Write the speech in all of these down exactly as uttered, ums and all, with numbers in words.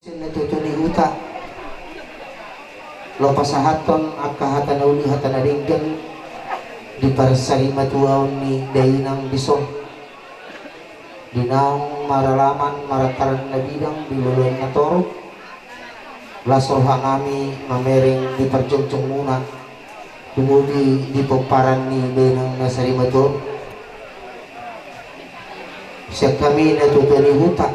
Na tutu ni huta, laho pasahathon angka hata na uli, hata na denggan di parsarimatuaon ni dainang dison. Di naung maralaman marataran na bidang di loloan na torop, las roha nami mamereng di parjongjongmuna, lumobi di pomparan ni dainang na sarimatua on. Sian hami na tutu ni huta,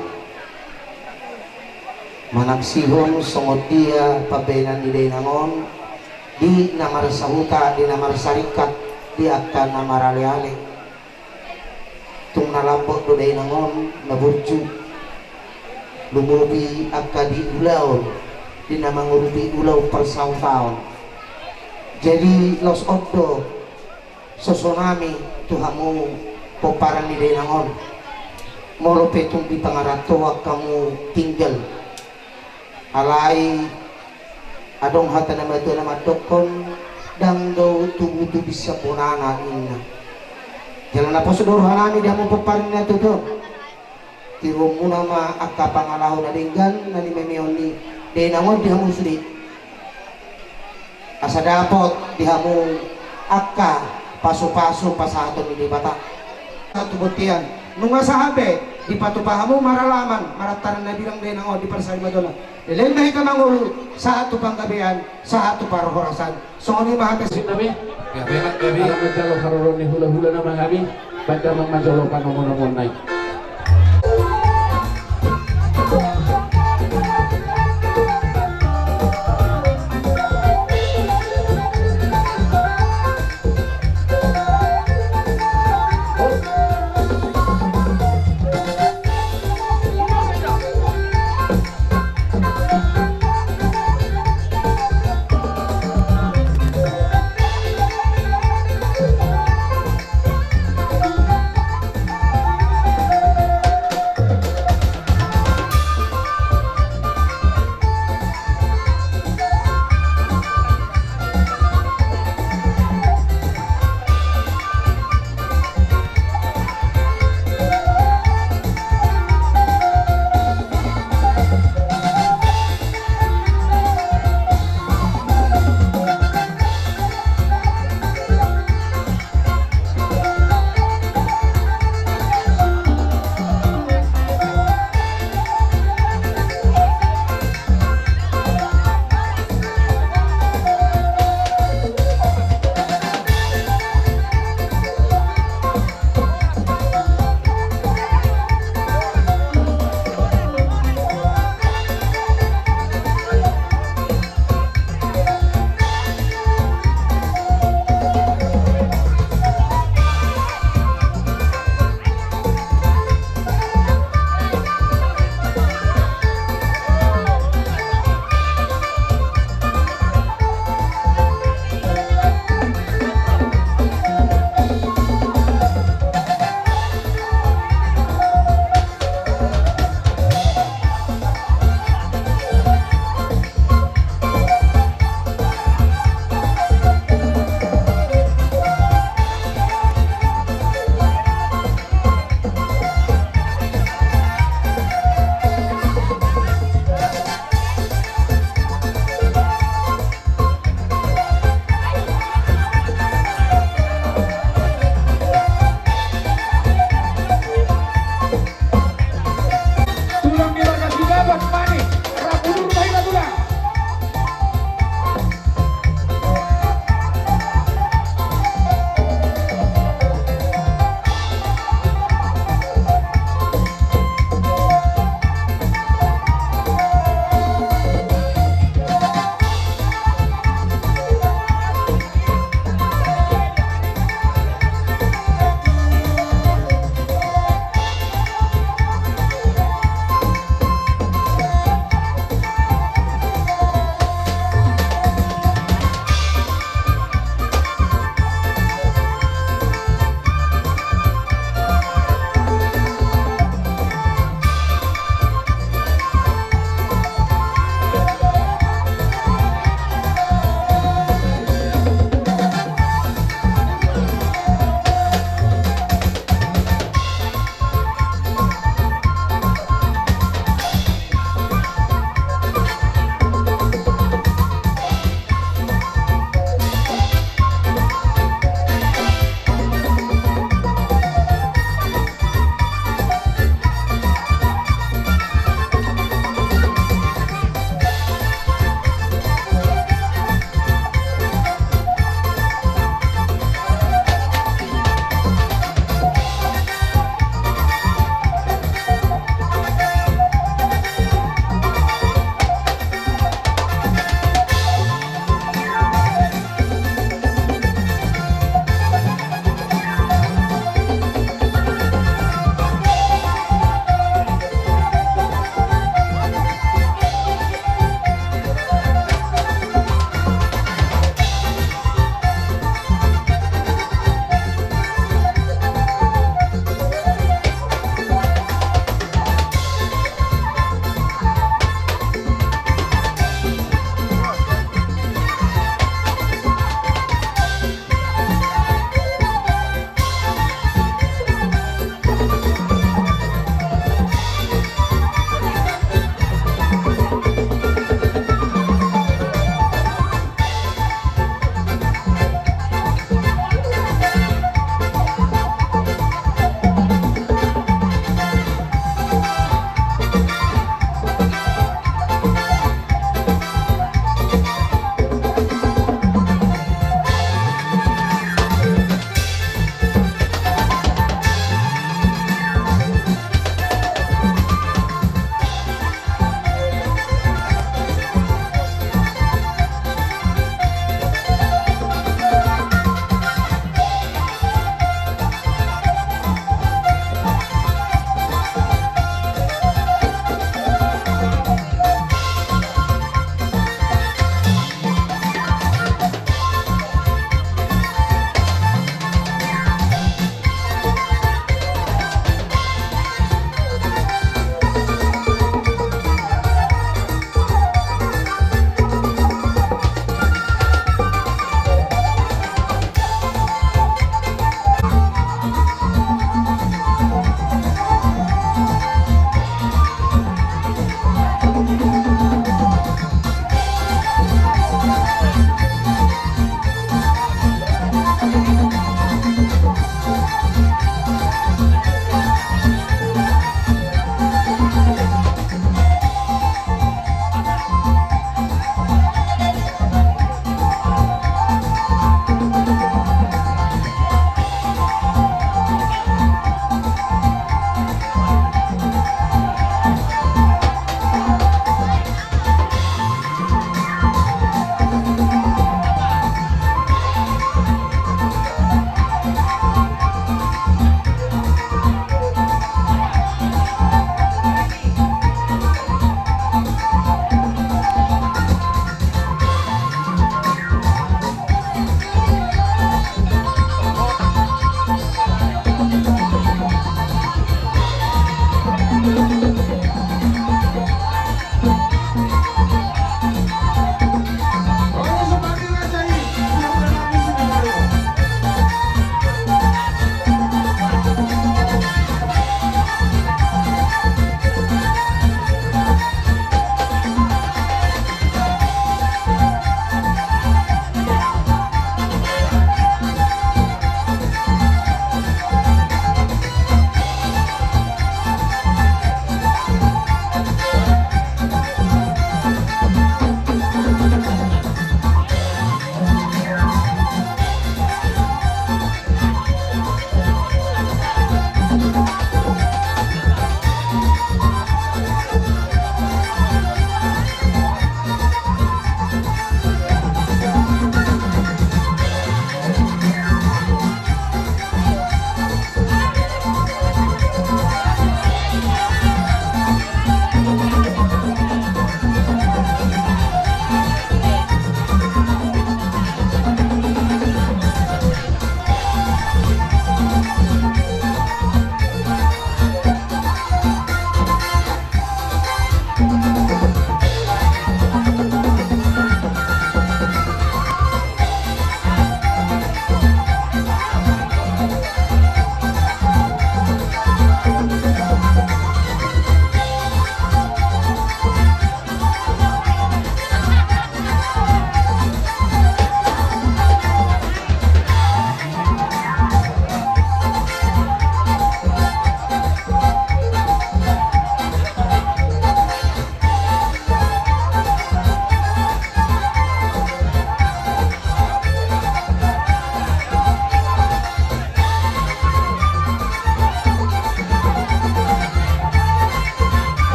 manaksihon songon dia pambahenan ni dainang on di na marsahuta, di na marsaringkat, di angka na maraleale. Tung na lambok do dainang on na burju, lumobi angka di ulaon, di na mangurupi ulaon parsahutaon. Jadi laos on do soso nami tu hamu pomparan ni dainang on, molo pe tung di pangarantoan hamu tinggal. Alai adong hata na matua na mandokkon, ndang dao tubu tu binsan bonana, ninna. Jala na pos do roha nami di hamu pomparan na tutu on, tiruonmuna ma angka pangalaho na denggan na nimameon ni dainang on di hamu sude, asa dapot di hamu angka pasupasu pasahaton ni Debata. Satu bontean, nunga sahat be dipatupa hamu maralaman marataran na bidang dainang on di parsarimatuaonna. Leleng ma hita mangolu, sahat tu panggabean, sahat tu parhorasan. Songon i ma hata si. Gabe, gabe, gabe. Ala manjalo haroro ni hulahula nama hami, baen damang manjalo panomunomuon nai.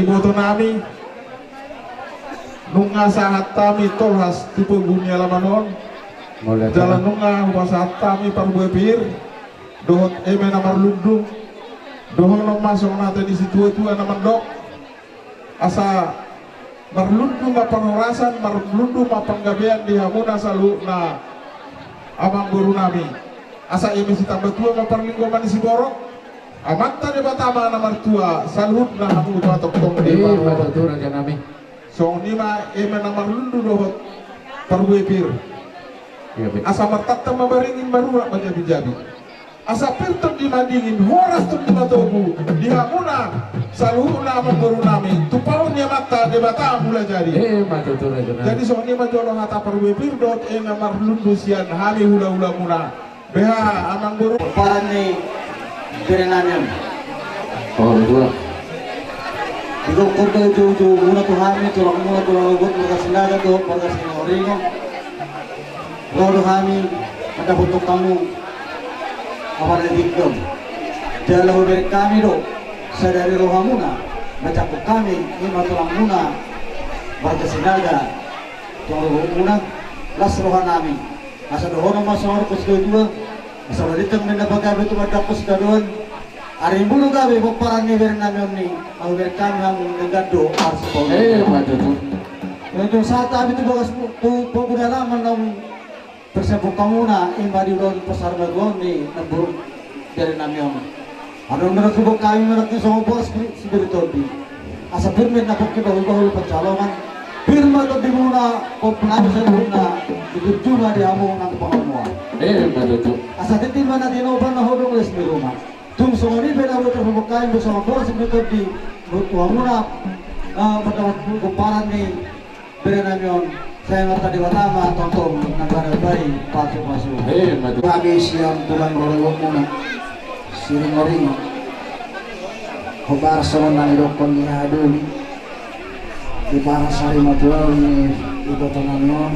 Iboto nami, nunga sahat hami tolhas tu pogu ni alaman on. Jala nunga hupasahat hami parbue pir dohot eme na marlundu. Dohonon ma songon hata ni situatua na mandok, asa marlundu ma parhorasan, marlundu ma panggabean di hamuna saluhutna amangboru nami. Asa eme sitambatua ma parlinggoman ni siborok, Amanta Debata ma na martua saluhutna hamu patongtong di parhorasan. Songon i ma eme na marlundu dohot parbue pir. Asa martanta ma baringin, marurat ma jabijabi. Asa pir tondi madingin, horas tondi matogu di hamuna saluhutna amangboru nami, tumpahon ni Amanta Debata Mulajadi. Jadi songon i ma jolo hata parbue pir dohot eme na marlundu sian hami hulahulamuna. Beha amangboru. Pomparan ni bere nami on. Digokhon do joujou muna tu hami, tulangmuna, tulang rorobot, marga Sinaga dohot marga Sihoringo. Ro do hami mandapothon hamu apala di tingki on. Jala hubereng hami do sadari rohamuna manjangkon hami, ima tulangmuna marga Sinaga, tulang rorobotmuna. Las roha nami. Asa dohonon ma songon na hudok tu dua, asa mauliate ma di na pagabe tu mandok tu sitadoan. Ari mulu gabe pomparan ni bere nami on i, ahu bereng hami hamu denggan do ars pau. Ujung sahat hami tu bagas pu-, pu-, pogu ni alaman naung persiapan hamuna, ima di ulaon parsarimatua on ni namboru bere nami on. Adong na hudok hami manang songon boras si-, sibiri tondi. Asa pir ma na pongki bahulbahul pansalongan. Pir ma tondimuna, pongki nami saluhutna, ditunjung ma di hamu nang pangomoan. Asa tintin ma na tinopa na hudok les ni ruma. Tung songon i pe na hudok hami songon boras sibiri tondi, tu hamuna, eh, mandapothon pomparan ni bere nami on, sai Amanta Debata ma tongtong na manambai pasupasu. Hami sian tulang rorobotmuna Siringoringo, hombar songon na nidokkon ni hahadoli, di parsarimatua ni iboto nami on,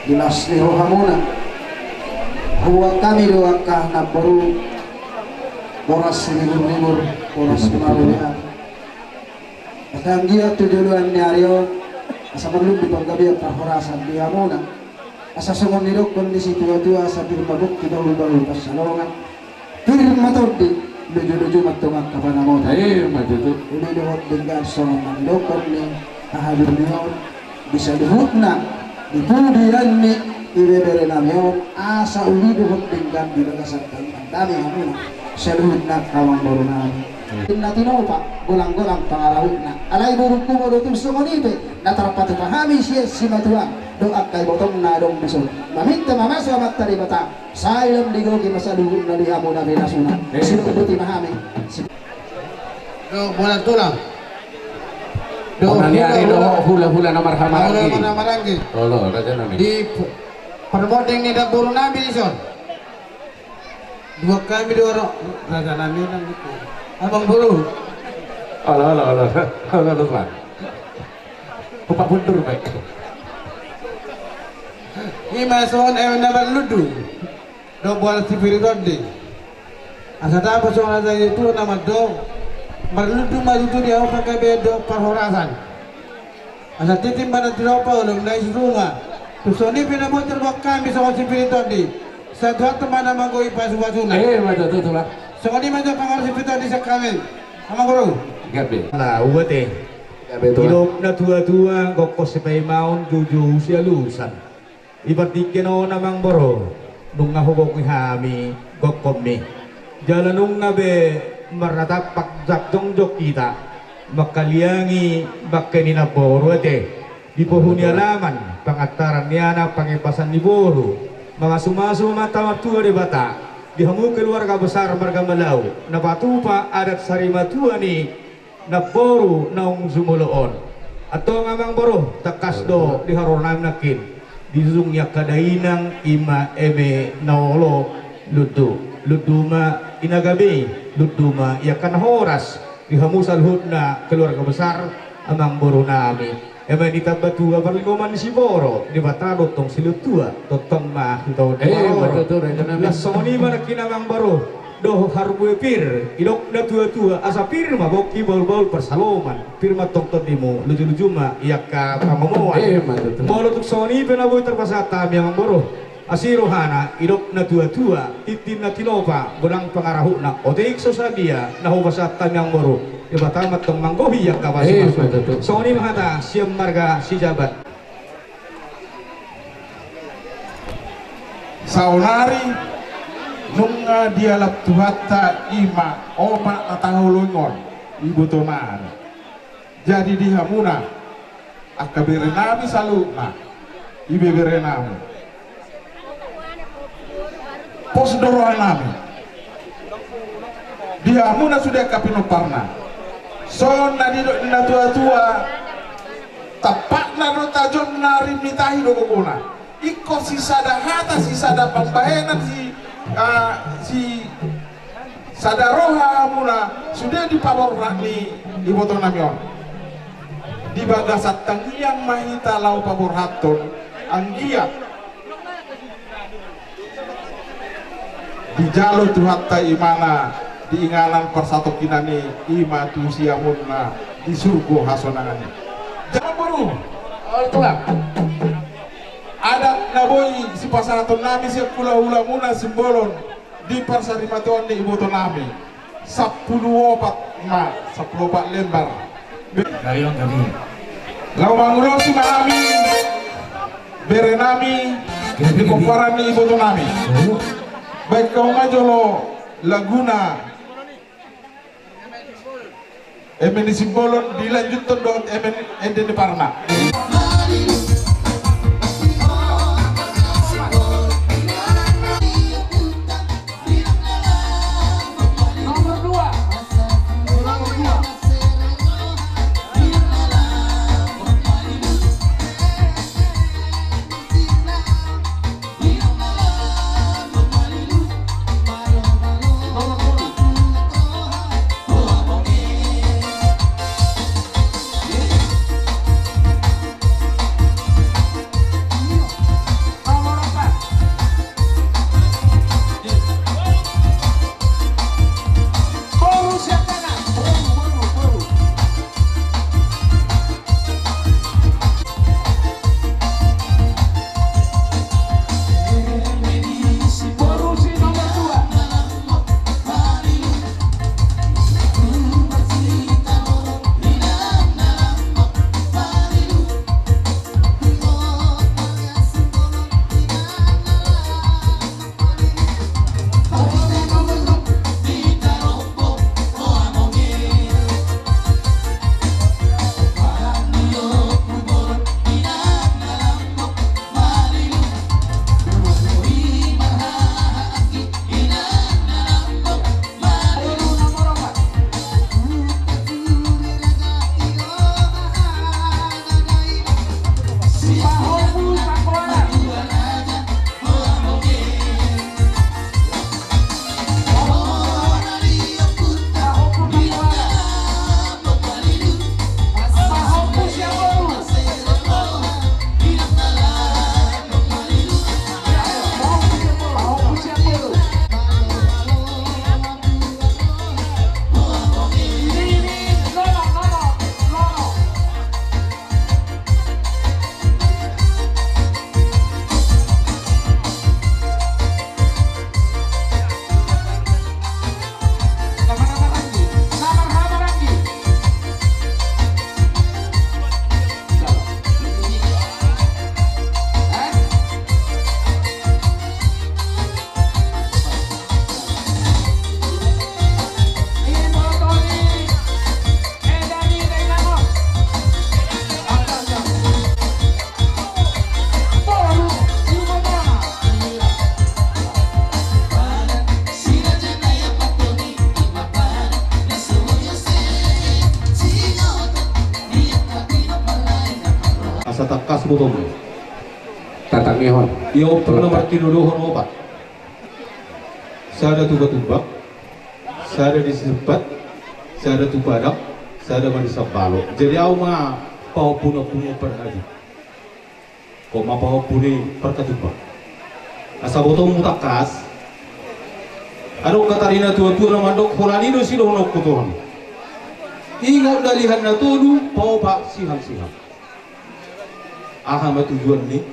di las ni rohamuna, huboan hami do angka namboru, boras siniburnigur, boras simarulean. Asa anggiat tu joloan ni ari on, asa marlundu panggabean parhorasan di hamuna. Asa songon nidokkon ni situatua, asa pir ma pongki bahulbahul pansalongan. Pir ma tondi, lujuluju ma antong angka panamotan. Uli dohot denggan songon na nidokkon ni hahadoli on. Di saluhutna, di pudi ni ibebere nami on, asa uli dohot denggan di bagasan hami nami hamuna saluhutna amangboru nami. Inna tinopa, golang-golang pangarahutna. Alai burung kumo do tung songon i pe, na tarpatupa hami sian simatuam dohot angka ibotongna adong dison. Maminta mamasu Amanta Debata, sai lam digohi ma saluhutna di hamu na pinasuna. Sidok boti ma hami. Dohot bona tulang. Dohot bona ni ari, dohot hulahula na marhamaranggi. Olo, raja nami. Di p-, parmonding ni namboru nami dison. Dua hami do ro, raja nami nang di amangboru. Olo, olo, olo. Olo, olo, Pak. Opat mundur, Pak. Ima songon eme na marlundu dohot boras sibiri tondi. Asa dapot songon hata ni natuatua na mandok, marlundu ma tutu di hamu panggabean dohot parhorasan. Asa tintin ma na tinopa, uli ma na isi ruma. Tung songon i pe na boi tarboan hami songon sibiri tondi, sai Tuhanta ma na manggohi pasupasuna. Ima tutu, tulang. Songon i ma jolo pangaranto sibiri tondi sian hami, amangboru. Gabe. Na ua te. Gabe, tulang. Didok natuatua, gokhon sipaimaon, joujou sialusan. Di partingkian on amangboru, nunga huboan hami gokhonmi. Jala nunga be marnatampak jongjong hita manghaliangi bangke ni namboru ate. Di pogu ni alaman, pangantaran ni anak, pangibasan ni boru. Mamasumasu ma Amanta Martua Debata di hamu keluarga besar marga Malau, na patupa adat sarimatua ni namboru naung jumolo on. Antong amangboru, tangkas do di haroro nami nangkin. Dijujung ni angka dainang, ima eme na olo, lundu. Lundu ma i na gabe, lundu ma i angka na horas. Di hamu saluhutna keluarga besar amangboru nami. Eme ni tambatua parlinggoman ni siborok, Debata do tong silehon tua, tongtong ma hita on. Ima tutu, raja nami. Las songon i ma nangkin amangboru. Dohot harbue pir, didok na tuatua, asa pir ma pongki bahulbahul pansalongan, pir ma tongtong dimu, lujuluju ma i angka pamomoan. Emma tutu. Molo tung songon i pe na boi tarpasahat hami amangboru. Asi rohana, didok na tuatua, tintin na tinopa, godang pangarahutna, otik so sadia na hupasahat hami amangboru. Debata ma tong manggohi angka pasupasu. Emma tutu. Songon i ma hata sian marga Sijabat. Saonari nunga dialap Tuhanta i ma omak na taholongi on, ibotonami. Jadi di hamuna angka berenami saluhutna, ibeberenami, pos do rohanami di hamuna sude angka pinomparna. Songon na nidok ni na tuatua, tampakna do tajomna, rim ni tahi do gogona. Ingkon sisada hata, sisada pambahenan, si, ah, sisada roha hamuna sude di paborhat ni ibotonami on. Di bagasan tangiang ma hita laho paborhathon anggiat dijalo Tuhanta imana di inganan parsatongkinan i, i ma tu siamunna di surgo hasonangan i. Jama boru. Ol tulang. Adat na boi sipasahatonnami sian hulahulamuna Simbolon di parsarimateon ni ibotonami. Sampulu opat ma, sampulu opat lembar. Be- Garion, garion. Laho mangulosi ma hami berenami di pomparan ni ibotonami. Baen hamu ma jolo laguna Eme ni Simbolon dilanjuthon dohot eme ni ende ni parna. Asa tangkas botomu. Tatangihon. Ia ompung na martinodohon opat. Sada tu Batumbak, sada di Sisempat, sada tu Padang, sada ma di Sambalo. Jadi au ma pahompu ni Ompu Parhadi. Ho ma pahompu ni Parkatumbak. Asa botomu tangkas. Adong hata ni natuatua na mandok, holan i do sidohononku tu ho. Ingot dalihan na tolu, paopat siham-siham. Aha ma tujuan ni?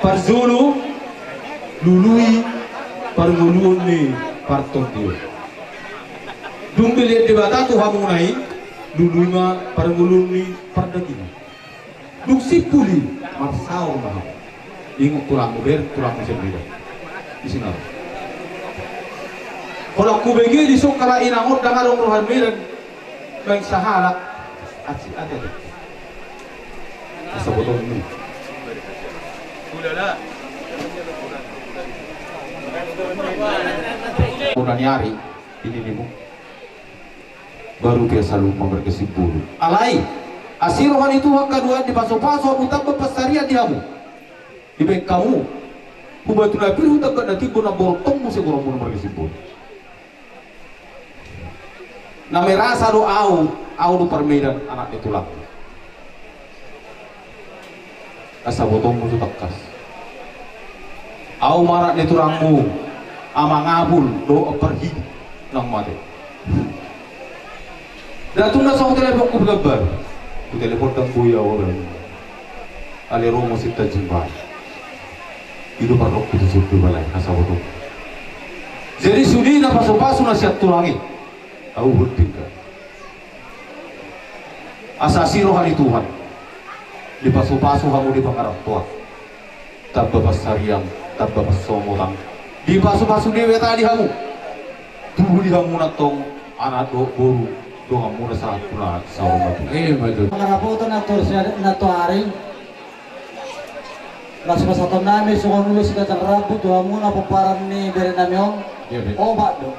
Parjolo, lului parngoluon ni partondion. Dung dilehon Debata tu hamuna i, lului ma parngoluon ni pardagingon. Dung simpul i, marsaor ma hamu. Ingot tulangmu, ber tulangmu sendiri. Di sini. Holan hubege di son halak inang on, ndang adong roha ni Medan. Baen sahalak. Asi, ate, ate. Asa botolmu. Bona ni ari, ini ni mu. Baru biasa lu marga Simbolon. Alai, asi roha ni Tuhan, kaduaan dipasupasu hamu tamba pansarian di hamu. Dibaen hamu. Hubatu na pir, hutamba na timbo, na borong tong muse goarmu na marga Simbolon. Na merasa do au, au do parmedan anak ni tulang. Asa botolmu tu tangkas. Au ma anak ni tulangmu, amang Abul dohot Parhidi nang mate. Ndang tung na so hutelepon, hugambar. Hutelepon ndang boi au, abang. Alai ro ma si Tanjung Balai. I do parrongku tu son Balai, asa botolmu. Jadi sude na pasupasu na sian tulang i. Au bonding ka. Asa asi roha ni Tuhan. Dipasupasu hamu di pangarantoan. Tamba pansarian, tamba pansomotan. Dipasupasu Debata di hamu. Tubu di hamu nantong anak dohot boru, donganmuna sahat tu na saur matua. Ima tutu. Mangarapothon na tu ari. Laos pasahatonnami songon ulos siganjang rambu tu hamuna pomparan ni berenami on. Iya, be. Opat do.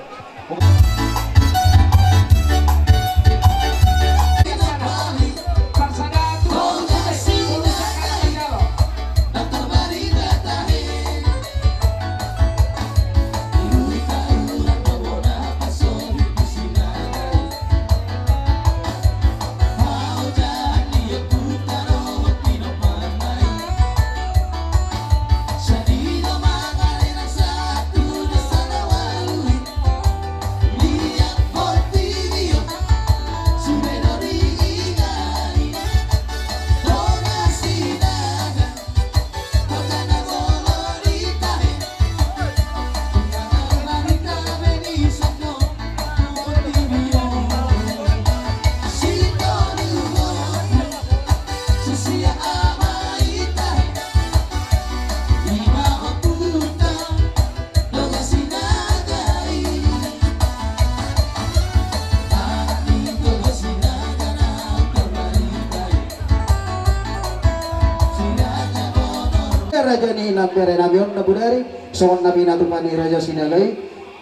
Raja ni nang berenami on na bodari, songon na pinatupa ni Raja Sinaga i.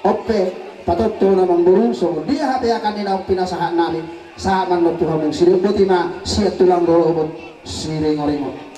On pe, patontu na manggoru, songon dia hape angka ni naung pinasahatnami, sahat ma annon tu hamu, sidok boti ma sian tulang rorobot Siringoringot.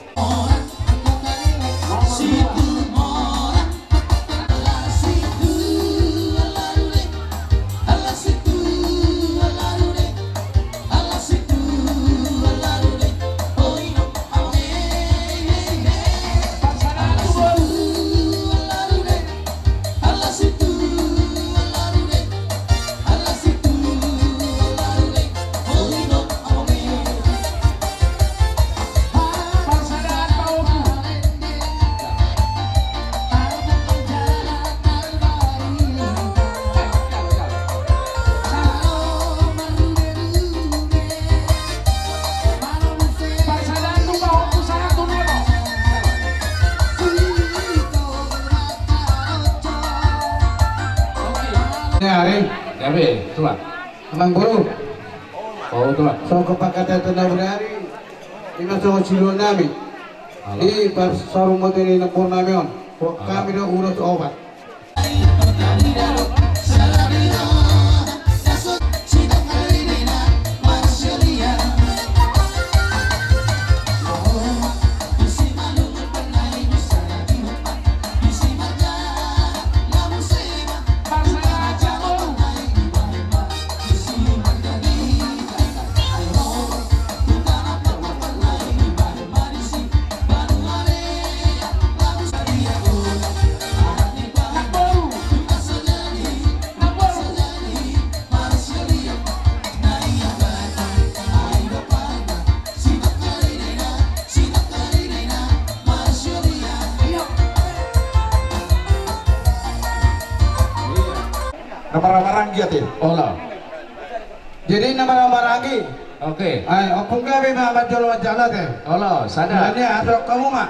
Ari, gabe, tuan. Amang boru. Oh, tuan. Songon pangkataion na bodari, ima songon siluan nami. Alah. Di pas saur matua ni namboru nami on. Alah. Hami do ulos opat. Marhaha maranggi ate. Olo. Jadi na marhaha maranggi. Oke. Ai, ompung gabe ma manjalo manjalo ate. Olo, sada. Nia, asa hamu ma.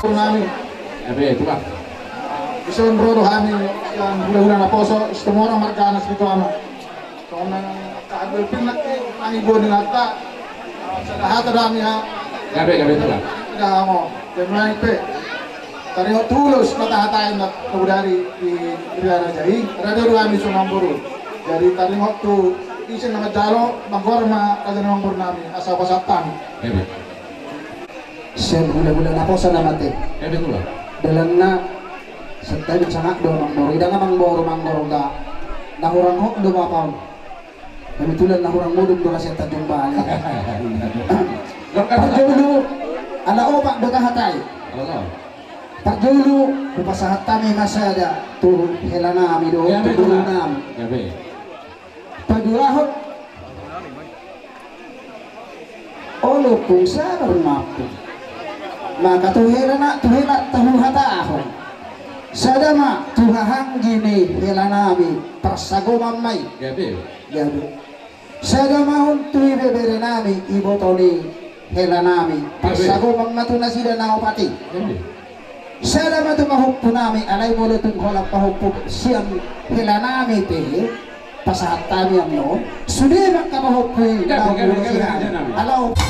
Nami. Ebe, tulang. Ison ro do hami, sian hulahula naposo, Situmorang margana, Situama. Songon na tahabil pinnak i, nang ibo ni nata. Sada hata do hami ha. Gabe, gabe, tulang. Ida mo, dan lain pe. Taringot tu ulos na tahatai na bodari di Ria Raja i, rade do hami songon boru. Jadi taringot tu ise na manjalo, manggor ma raja ni amangboru nami, asa pasahat hami. Gabe. Sian hulahula naposo nama ate. Gabe, tulang. Dalanna, santabi sangap do amangboru, ida na amangboru manggor da. Na hurang hot do bapa on. Kebetulan na hurang modom do na sian Tanjung Balai. Parjolo, ala opat do tahatai. Olo. Parjolo, hupasahat hami ma sada tu hela nami dohot tu boru nami. Gabe. Paduahon. Olo, ompung, sabar ma ompung. Maka tu hela na, tu hela ta huhatahon. Sada ma tu hahaanggi ni hela nami, parsagoman ma i. Gabe. Gabe. Sada ma on tu ibebere nami, iboto ni hela nami, parsagoman ma tu nasida na opat i. Gabe. Sada ma tu pahompu nami, alai molo tung holan pahompu sian hela nami pe, pasahat hami annon, sude ma angka pahompu i. Gabe, gabe, gabe, gabe, gabe. Ala ompung.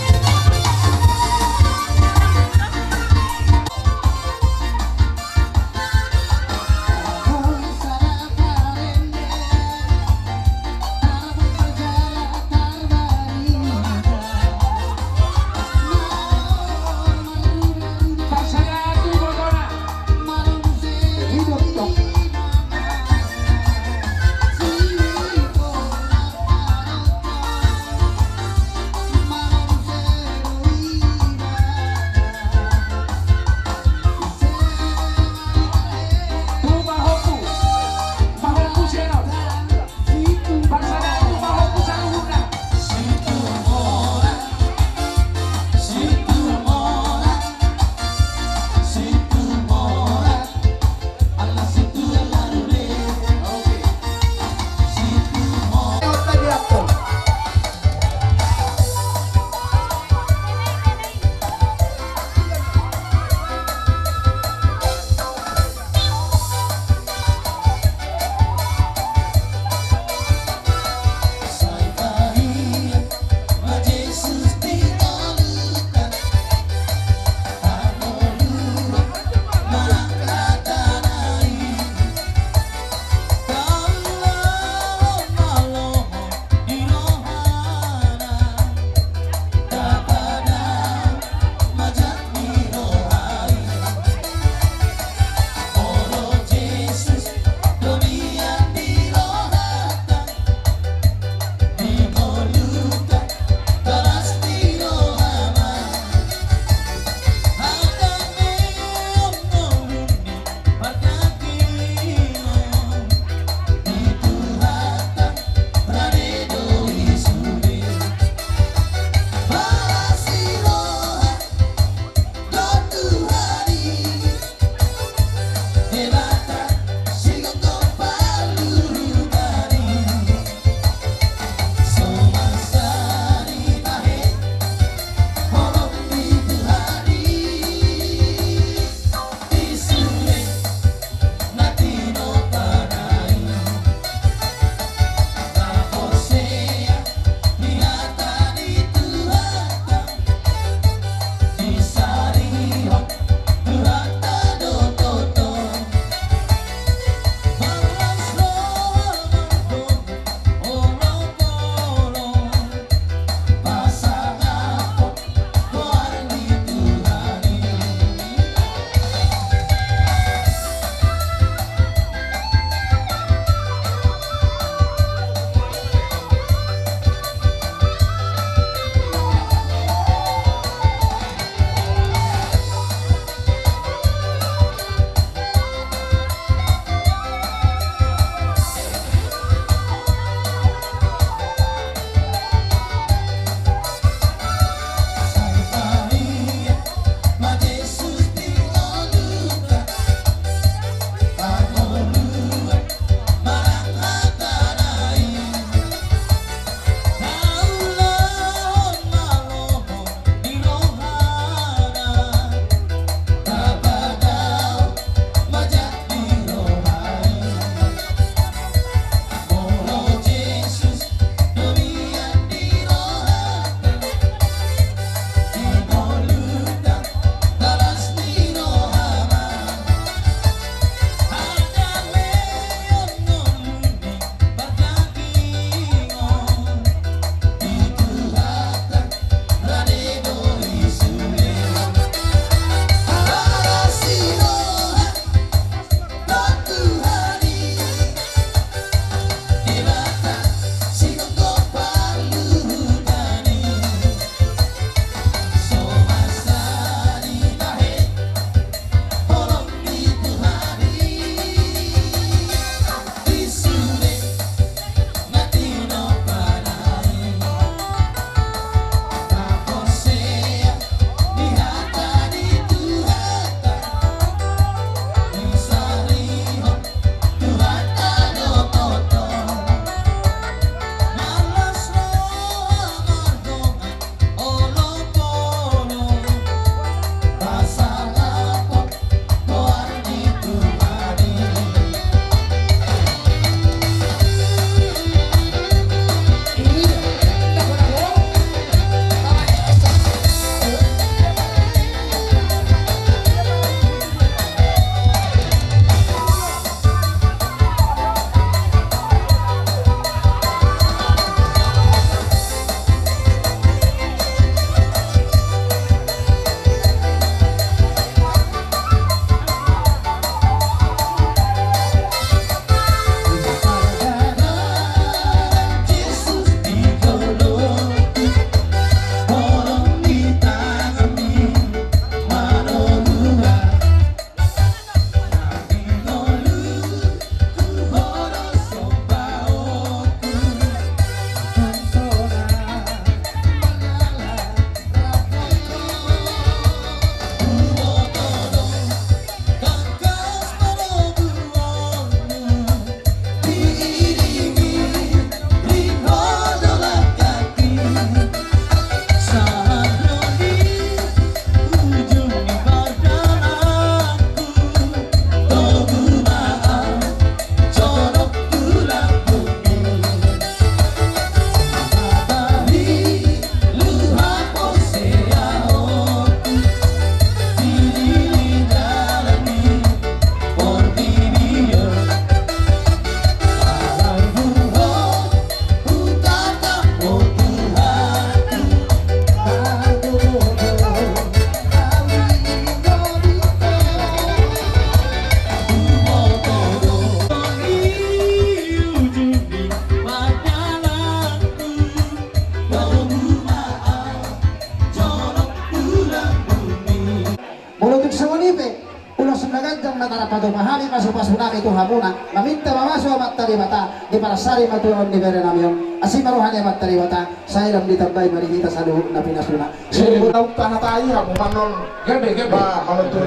Patupa hami pasupasu nami tu hamuna, maminta mamasu Amanta Debata di parasari matuaon ni bere nami on. Asi ma roha ni Amanta Debata, sai lam ditambai ma di hita saluhut na pinasuna. Simbol na umta hatai hamu manon. Gabe, gabe. Ma, manon tu.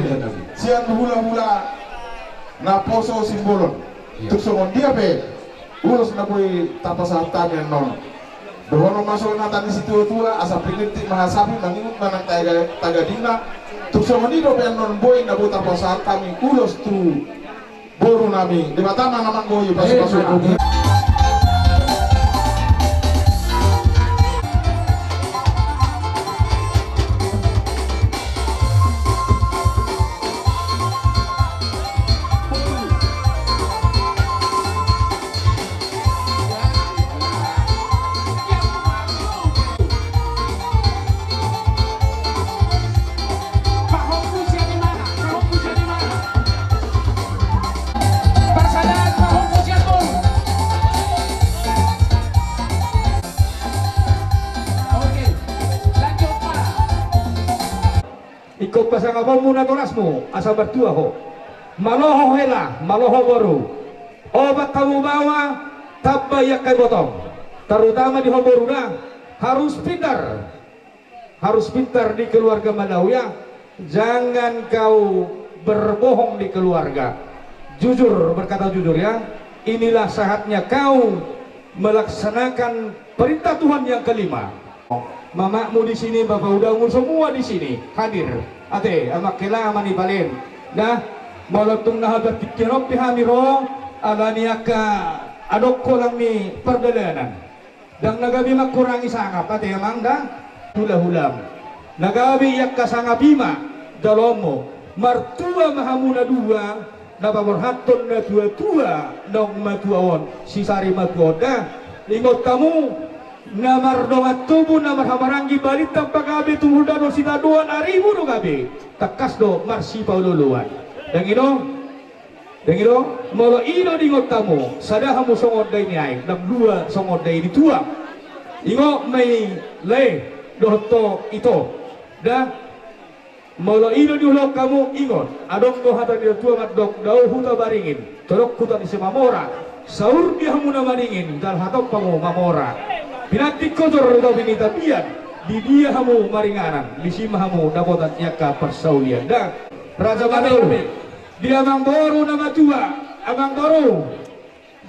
Sian hulahula na poso simbolon. Tung songon dia pe ulos na boi tapasahat hami annon. Dohonon ma songon hata ni situatua, asa piniltik ma hasapi mangingot ma nang taga, tagadingna. Tung songon i dope annon boi na boi tapasahat hami ulos tu boru nami. Debata ma na manggohi pasupasuna. Ingkon pasangaponmu natorasmu asa martua ho. Malo ho hela, malo ho boru. Opat hamu baoa, tamba i angka ibotong. Terutama di ho boru da, harus pintar. Harus pintar di keluarga malau ya. Jangan kau berbohong di keluarga. Jujur, berkata jujur ya. Inilah saatnya kau melaksanakan perintah Tuhan yang kelima. Mamakmu di sini, bapa udangmu semua di sini hadir. Ate, amang hela, amang ni palen. Nah, molo tung na habar tingki on pe hami ro, ala ni angka adong holan ni pardalanan. Ndang na gabe mangkurangi sangap, ate amang da? Hulahulam. Na gabe i angka sangap i ma jaloonmu. Martua ma hamu na dua, na paborhathon na tuatua naung matua on, si sari matua on da. Ingot hamu, na mardongan tubu, na marhahamaranggi, balintang pagabe, tubu, dano, sitadoan, arimu do gabe. Tangkas do marsipaolooloan. Ndang i do? Ndang i do? Molo i do diingot hamu, sada hamu songon daini aek, ndang dua songon daini tuak. Ingot ma i lae dohot ho ito. Da. Molo i do diulahon hamu, ingot, adong do hata ni natua-tua mandok, dao huta Baringin, todok huta ni Simamora, saur di hamu na maringin, jala hatop hamu mamora. Pinantik hujur di topi ni tapian, di dia hamu maringanan, disi ma hamu dapotan i angka parsaulian. Da. Raja Malu. Di amang boru na matua, amang boru.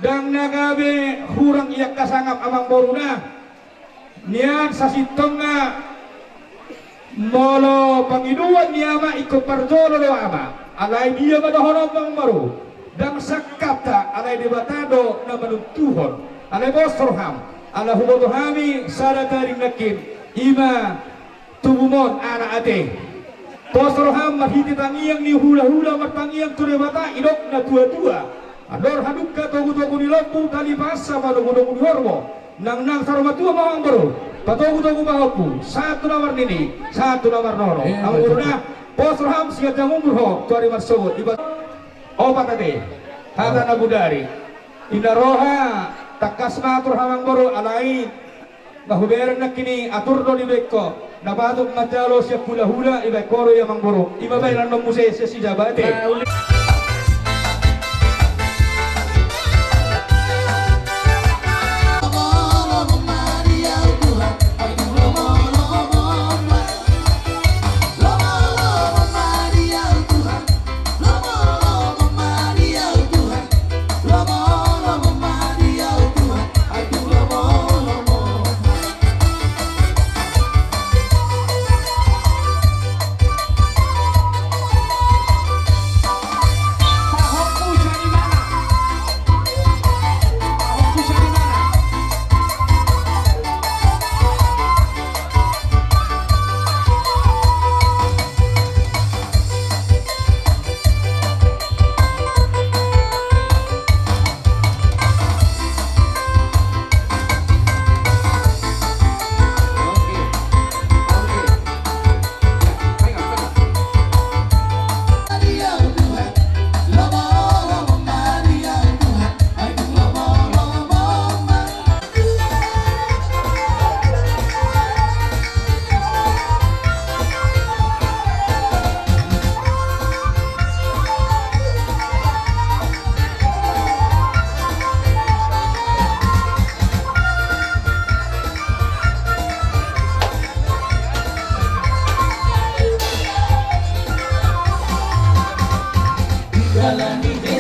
Ndang na gabe hurang i angka sangap amang boru na. Nian sasintongna molo pangidoan ni ama ingkon parjolo do ama. Alai dia ma dohononmu amang boru. Ndang sangkapta alai Debata do na manuntuhon. Alai pos roham. Ala huboto hami sada taring nangkin. I ma tubumon anak ate. Pos roham marhite tangiang ni hulahula martangiang tu Debata, didok na tuatua. Andor hadungka togutogu ni lombu, tali pasa ma dogudogu ni horbo. Nangnang saur matua ma amang boru. Patogutogu ma ho, sahat tu na marnini, sahat tu na marnono. Amang boru na, pos roham sian jangungur ho tu ari marsogot. Iba opat ate. Hata na bodari. Inna roha, tangkas ma atur ho amang boru, alai na hubereng nangkin i atur do dibaen ho, na patut manjalo sian hulahula, ibaen ho do i amang boru. I ma baenon muse sian si Jabat ate.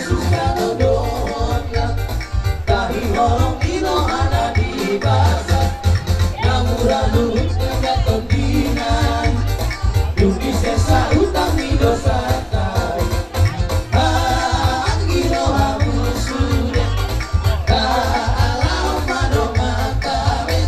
Suka do dohot na tahi holong i do hana di basa. Na mura luhut na tondina i. Dung i sesa utang ni dosa tai. Anggi do hamu sude. Taala ma dongan tabe.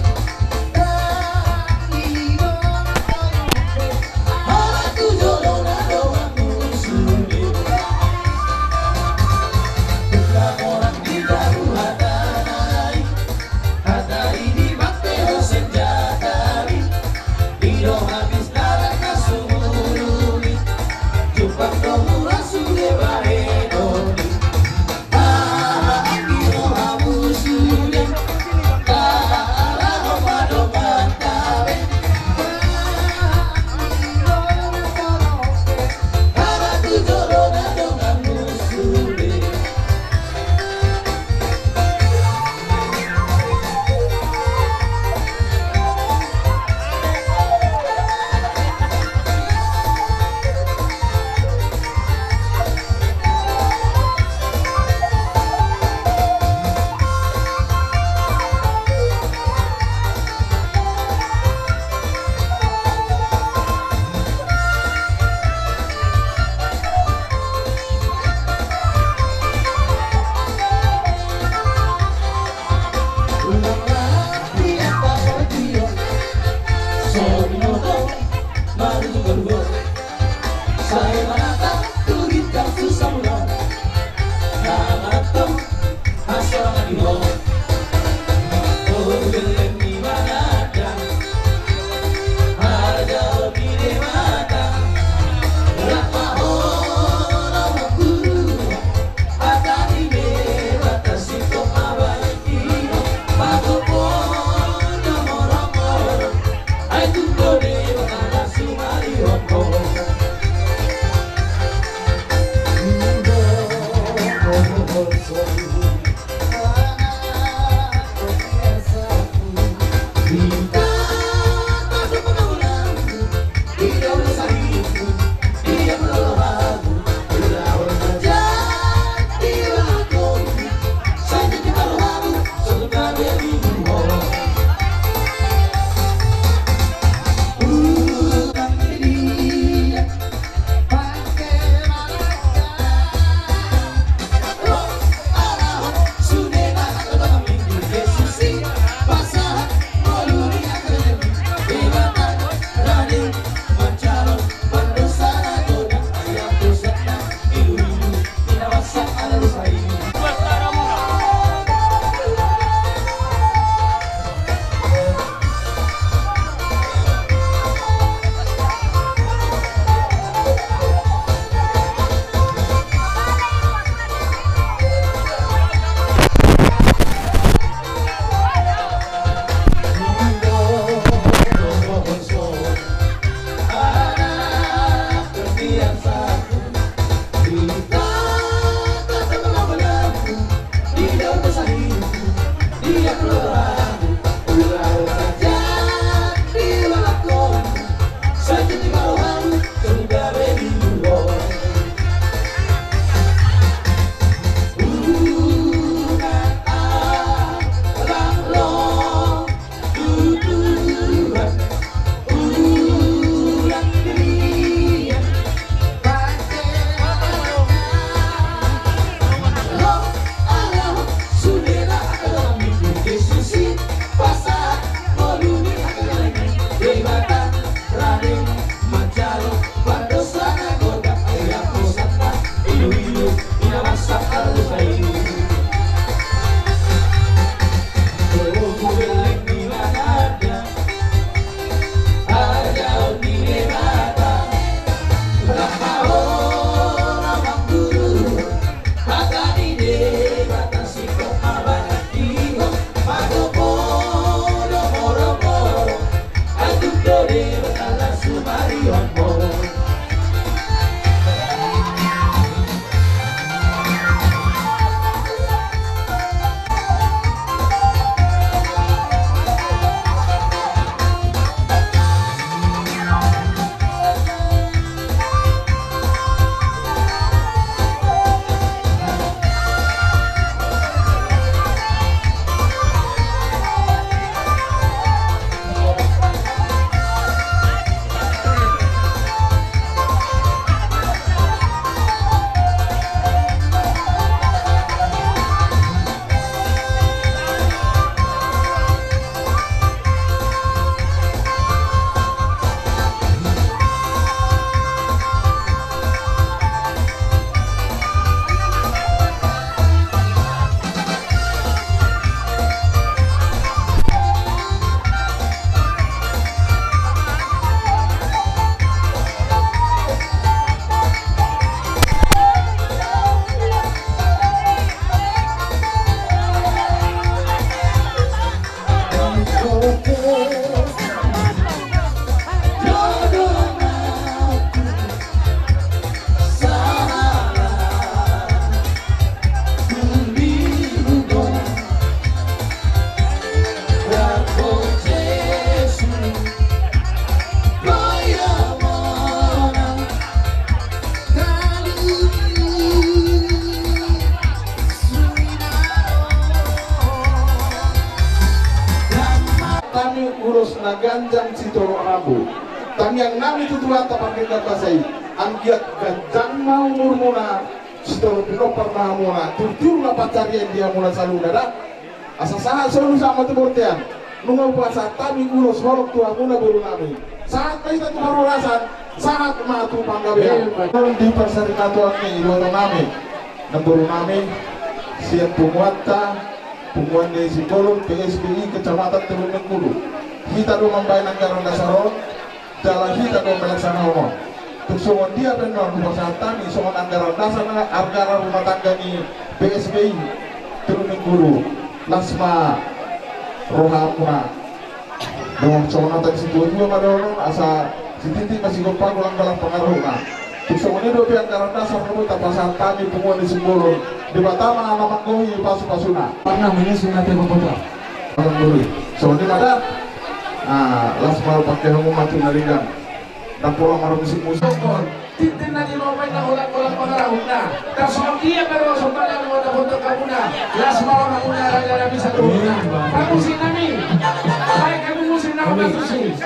Ganjang sitorop rambu. Tangiang nami tu Tuhanta pardenggan basa i, anggiat ganjang ma umurmuna, sitorop pinompar ma hamuna, tiur-tiur ma pansarian di hamuna saluhutna da. Asa sahat solu sahat ma tu bontean. Nunga hupasahat hami ulos holong tu hamuna boru nami. Sahat ma hita tu parhorasan, sahat ma tu panggabean. Di parsarinatuan ni iboto nami, namboru nami, sian punguanta, Punguan ni Simbolon, P S B I Kecamatan Teluk Mengkudu. Hita do mambaen anggaran dasar on, jala hita do melaksanahon on. Tung songon dia pe annon hupasahat hami songon anggaran dasar na anggaran rumah tangga ni P S B I Teluk Mengkudu. Las ma rohamuna. Dung songon hata ni situatua ma dohonon, asa sititi ma sigompa, golang-golang pangarahutna. Tung songon i dope anggaran dasar na boi tapasahat hami punguan ni Simbolon. Debata ma na manggohi pasu-pasuna. Pernah menyusun nanti apa foto? Songon i ma da. Nah, las ma pake hamu ma tu na denggan. Ndang pola marmusik-musik. Tintin na di lomo i na holan-holan pangarahutna. Tarsongon dia pe ro somba na di lomo na bontok hamuna. Las ma rohamuna raja nami saluhutna. Parmusik nami. Baen hamu musik na marmusik.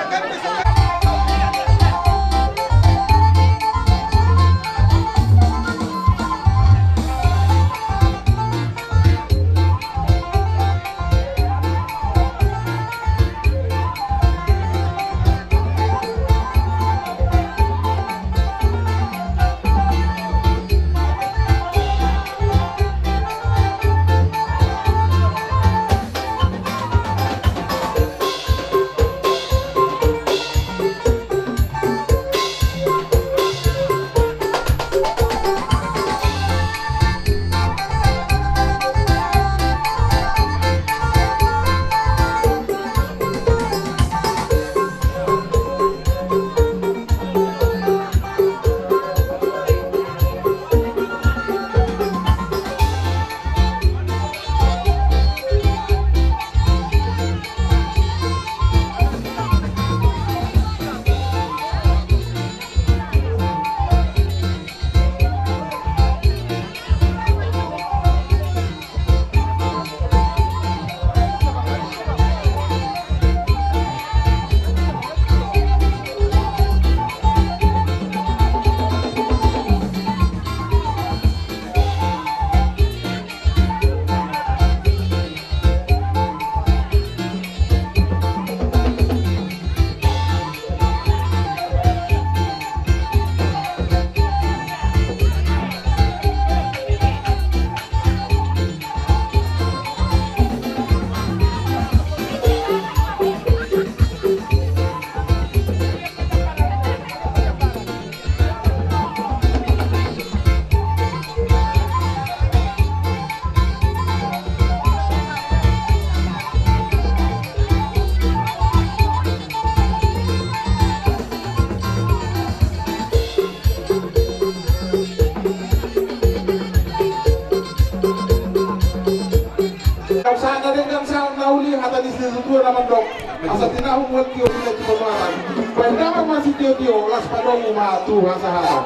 Sahat na denggan, sahat na uli, hata ni situatua na mandok. Asa tinahu muat tio-tio tu panuatan. Baen damang ma sitio-tio, las padomu ma tu hasahatan.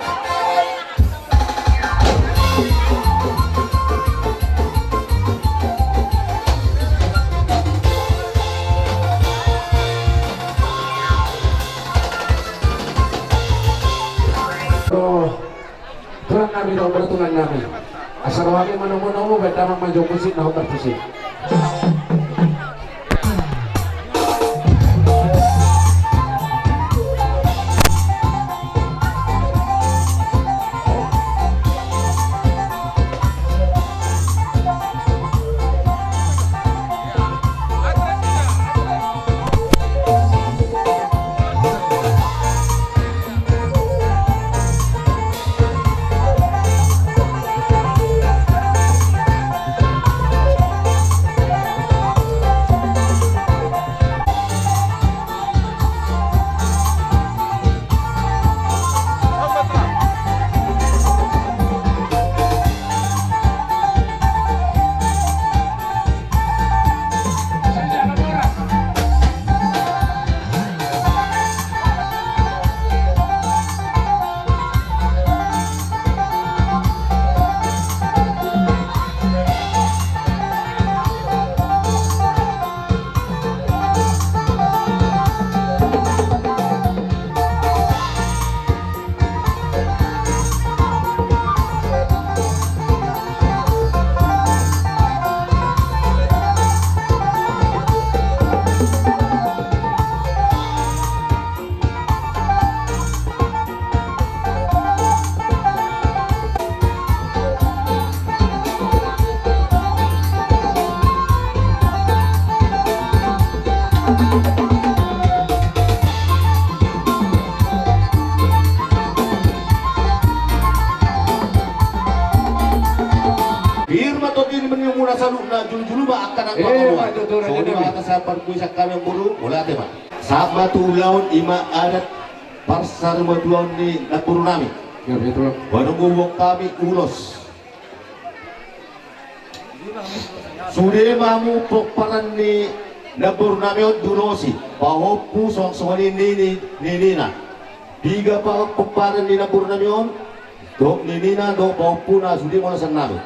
Tulang nami dohot tulang nami. Asa roha ni manomu-nomu, baen damang ma jo musik na hombar tusi. Pir ma tondi ni muna saluhutna, julu-julu ma angka na tuatua. Songon i ma hata sian parpudisan hami, amangboru, mauliate ma. Sahat ma tu ulaon, i ma adat parsarimatua ni namboru nami. Ia, betul. Baru gogo hami ulos. Sude ma hamu pomparan ni namboru nami on, ulos i, pahompu songon i nini, ninina. Piga pa pomparan ni namboru nami on, dohot ninina, dohot pahompuna, sude ma ulos nami.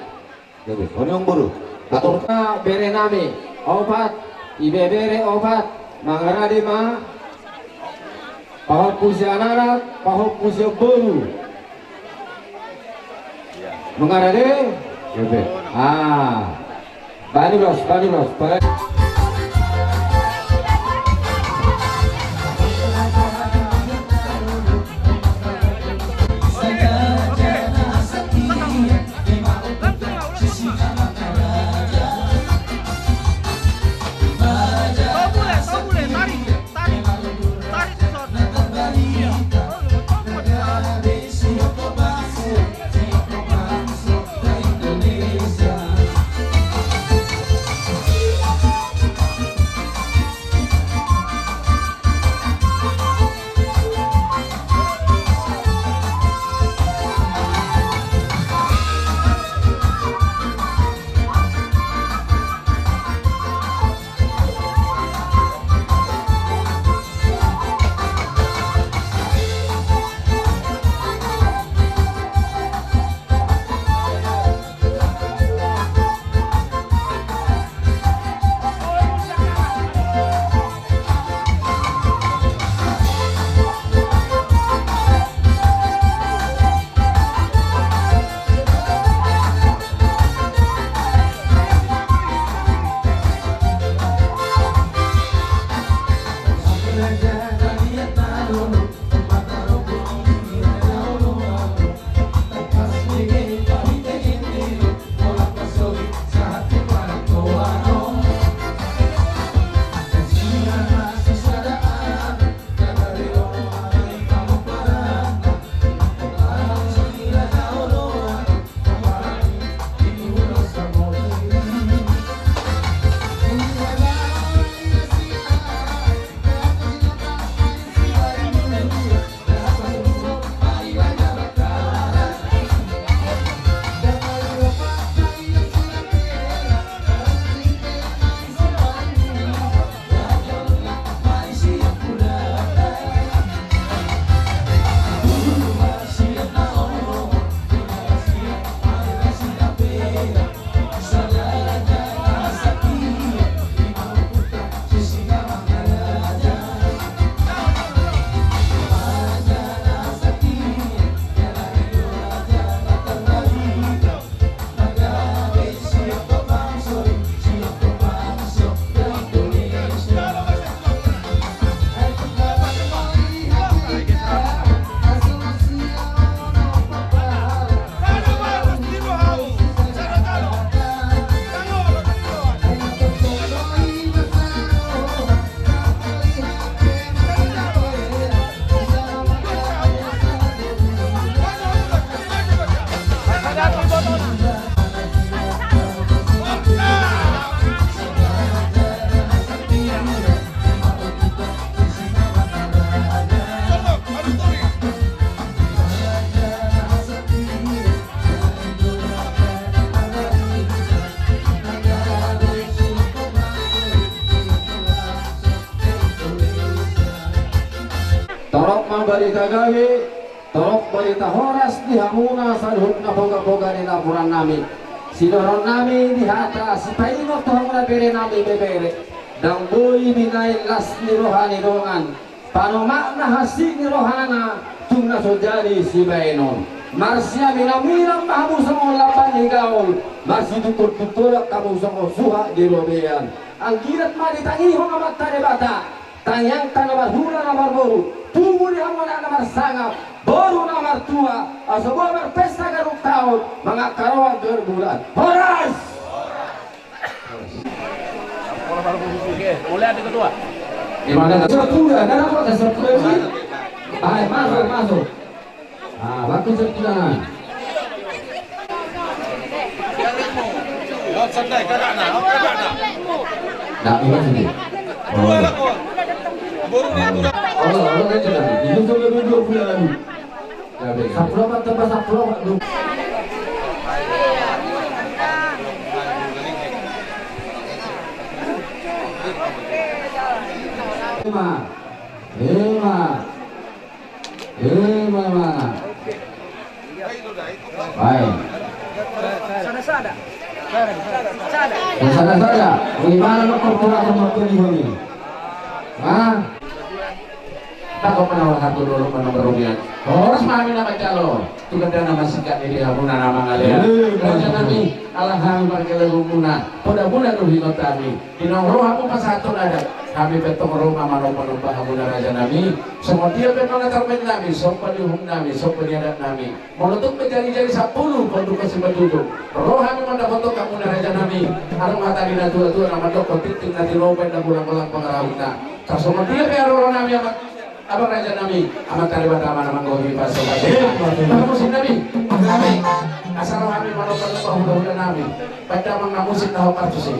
Jadi, songon i, amangboru. Atur. Bere nami opat, ibebere opat, mangarade ma. Pahompu sian anak, pahompu sian boru. Mangarade? Bebe. Ah. Baen ulos, baen ulos. Pare- Torop ma barita gabe, torop barita horas di hamuna saluhutna poga-poga ni napuran nami. Sinaroan nami di hata sipaingot tu hamuna bere nami, bebere, ndang boi binaen las ni roha ni dongan, panomakna hansit ni rohana tung na so jadi sibaenon. Marsiaminaminan ma hamu songon lambang ni gaol, marsitutur-tuturan hamu songon suhat di robean. Anggiat ma ditangihon Amanta Debata tangiangta na marhula na marboru, tubu di hamu anak na marsangap, boru na martua, asa boi marpesta ganup taon, mangangka roha ganup bulan. Horas! Oke, mulai, Adi Ketua. Di mana? Sepuluh, ada apa? Ada sepuluh ini? Ayo, masuk, masuk. Ah, waktu sepuluh. Santai, kakakna, kakakna. Nah, ini sini. Oh. Boru ni, boru. Oh, oh, kan sudah. Ini sudah dua bulan. Sampulu opat tambah sampulu opat, dua. Lima. Lima. Lima, lima. Baik. Sada-sada. Bagaimana lo, kau kurang sama tuh, ini? Hah? Tangkap menawar satu dulu, menang berundian. Horas ma hami na manjalo. Tu gandana ma singkat ni di hamuna na mangalean. Eh, raja nami, ala hami marga Lehumuna. Poda muna do hingot hami. Di naung ro hamu pasahathon adat. Hami pe tong ro ma manomba-nomba hamuna raja nami. Songon dia pe nona tarbaen nami, somba ni uhum nami, somba ni adat nami. Molo tung pe jari-jari sampulu, ponduk na simanjujung. Ro hami mandapothon hamuna raja nami. Adong hata ni na tua-tua na mandok, tingting na tinopa inda golang-golang pangarahutna. Tarsongon dia pe haroro nami, Amang, Amang raja nami, Amanta Debata ma na manggohi pasu-pasu. Eh, betul. Parmusik nami, nami. Asa ro hami manomba-nomba hula-hula nami. Baen damang na musik na hot partusi.